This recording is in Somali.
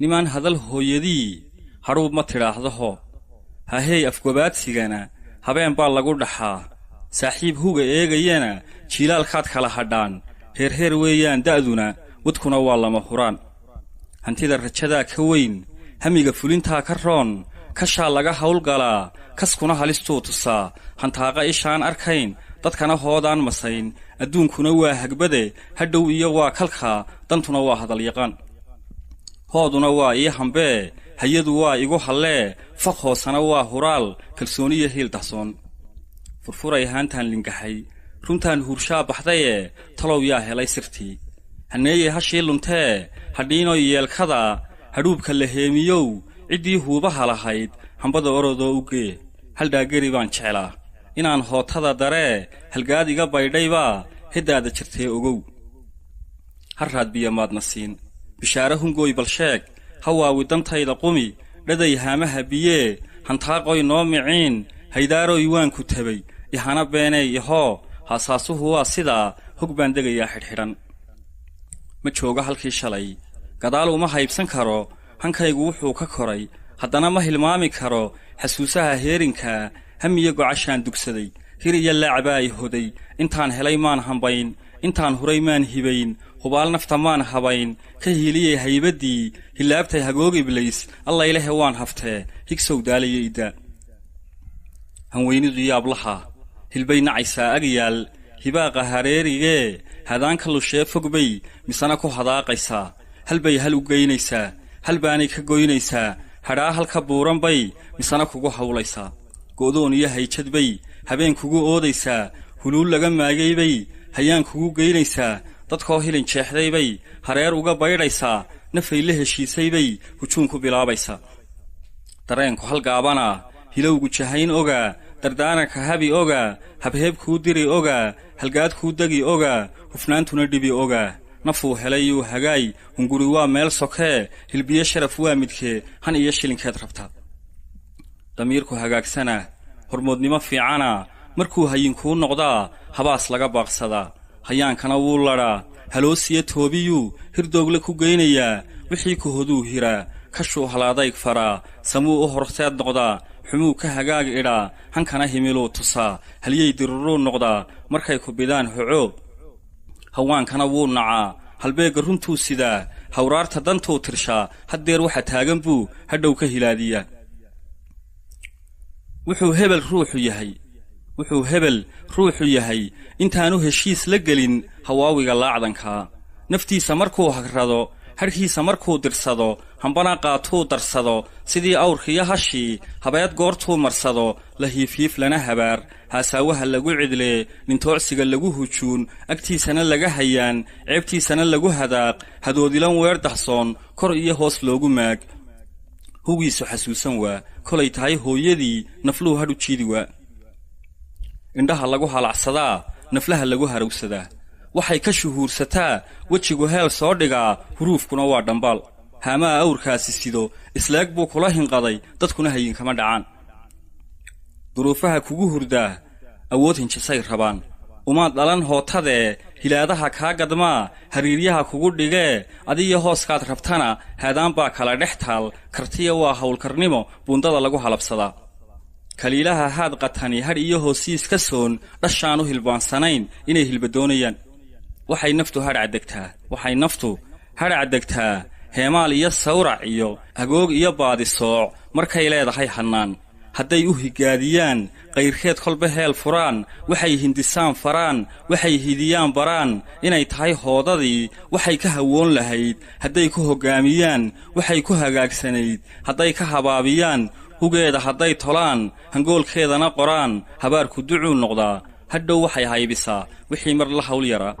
Nimaan hadal hooyadii hadhuub ma tidhaahdaho. Hahey afgobaadsigana habeen baa lagu dhaxaa. Saaxiib huga eegayana jiilaalkaad kala hadhaan. Heerheer weeyaan da'duna, wadkuna waa lama huraan. Hantida rajadaa ka weyn, hamiga fulintaa ka roon, kashaa laga howlgalaa, kaskuna halistuu tusaa. Hantaaqa ishaan arkayn, dadkana hoodaan masayn. Adduunkuna waa hagbade, hadhow iyo waa kalkaa, dantuna waa hadalyaqaan. Hooduna waa ii hambee, hayadu waa igu hallee, faq hoosana waa huraal, kalsooniyo hiil dahsoon. Furfuray haantaan lingaxay, runtaan huurshaa baxdaye, talow yaa helay sirtii? Haneeyey hashii luntee, hadhiinoy yeelkada, hadhuubka la heemiyow, ciddii huubaha lahayd hambada orodoo u gee. Haldhaageri baan jeclaa inaan hootada daree, halgaad iga baydhaybaa heddaada jirtee ogow. Harraad biyo maadna siin, bishaare hungooy bal sheeg, hawaawi dantayda qumi, dhaday haamaha biyee, hantaaqoy noo miciin, haydaaroy waan ku tabay, ihana beeney ihoo, haasaasuhu waa sidaa, hog baan degayaa xidhxidhan. Ma joogo halkii shalay, gadaal uma haybsan karo, hankaygu wuxuu ka koray, haddana ma hilmaami karo xasuusaha heerinkaa. Hamiyo gocashaan dugsaday, hir iyo laacbaa i hoday. Intaan helay maan hambayn, intaan huray maan hibayn, hubaal nafta maan habayn, ka hiiliyey haybaddii, hilaabtay hagoog iblays, allaylehe waan haftee, higsow daalaya iddaa. Hanweynidu yaablaha hilbay nacaysaa agyaal, hibaaqa hareerigee, hadaanka lushee fogbay misena ku hadaaqaysaa. Halbay hal u geynaysaa, hal baanay ka goynaysaa, hadhaa halka buuran bay misena kugu hawlaysaa. Go'doon iyo hayjad bay habeen kugu oodaysaa, huluul laga maagay bay hayaan kugu geynaysaa. Dadkoo hilin jeexday bay hareer uga baydhaysaa, nafay la heshiisay bay hujuun ku bilaabaysaa. Dareenku halgaabanaa, hilowgu jahayn ogaa, dardaaranka habi ogaa, habheeb kuu diri ogaa, halgaad kuu degi ogaa, hufnaantuna dhibi ogaa. Nafuu helayuu hagaay, hunguri waa meel sokee, hilbiyo sharaf waa midkee, han iyo shilinkeed rabta. Damiirku hagaagsanaa, hormoodnimo fiicana, markuu hayinkuu noqdaa habaas laga baaqsadaa. Hayaankana wuu ladhaa, haloosiyo toobiyuu hirdoogle ku geynayaa, wixii kuhoduu hiraa, kashuu halaadayg faraa, samuu u horteed noqdaa, xumuu ka hagaag idhaa, hankana himiluu tusaa, halyey diruruu noqdaa markay ku bidaan hoco. Hawaankana wuu nacaa, halbeegga runtuu sidaa, hawraarta dantuu tirshaa, haddeer waxa taagan buu hadhow ka hilaadiyaa. Wuxuu hebel ruuxu yahay, wuxuu hebel ruuxu yahay intaanu heshiis la gelin hawaawiga laacdankaa. Naftiisa markuu hagrado, hadhkiisa markuu dirsado, hambana qaatuu darsado, sidii awrkiiyo hashii habeed goortuu marsado, la hiifhiif lana habaar, haasaawaha lagu cidlee, nintoocsiga lagu hujuun, agtiisana laga hayaan, ceebtiisana lagu hadaaq, hadoodilan weer dahsoon kor iyo hoos loogu maag. Hugiisu xasuusan waa kolay tahay hooyadii, nafluhu hadhu jiidi waa. Indhaha lagu halacsadaa, naflaha lagu harowsadaa, waxay ka shuhuursataa, wejigu heel soo dhigaa, huruufkuna waa dhambaal. Haamaha awrkaasi sido isleeg buu kula hinqaday, dadkuna hayinkama dhacaan. Duruufaha kugu hurdaa awood hinjisay rabaan, umaad dhalan hootadee, hilaadaha kaa gadmaa hariiryaha kugu dhigee, adiyo hooskaad rabtana haadaan baa kala dhex taal. Kartiya waa howlkarnimo buundada lagu halabsadaa. Kaliilaha haad qatani hadh iyo hoosiis ka soon, dhashaan u hilbaansanayn inay hilbadoonayaan. Waxay naftu hadhacdegtaa, waxay naftu hadhacdegtaa heemaal iyo sawrac iyo hagoog iyo baadisooc markay leedahay hannaan. Hadday u higaadiyaan qayrkeed kolba heel furaan, waxay hindisaan faraan, waxay hidiyaan baraan, inay tahay hoodadii waxay ka hawoon lahayd. Hadday ku hoggaamiyaan waxay ku hagaagsanayd, hadday ka habaabiyaan hugeeda, hadday tolaan hangoolkeedana qoraan, habaarku ducuu noqdaa. Hadhow waxay haybisaa wixii mar la hawl yaraa.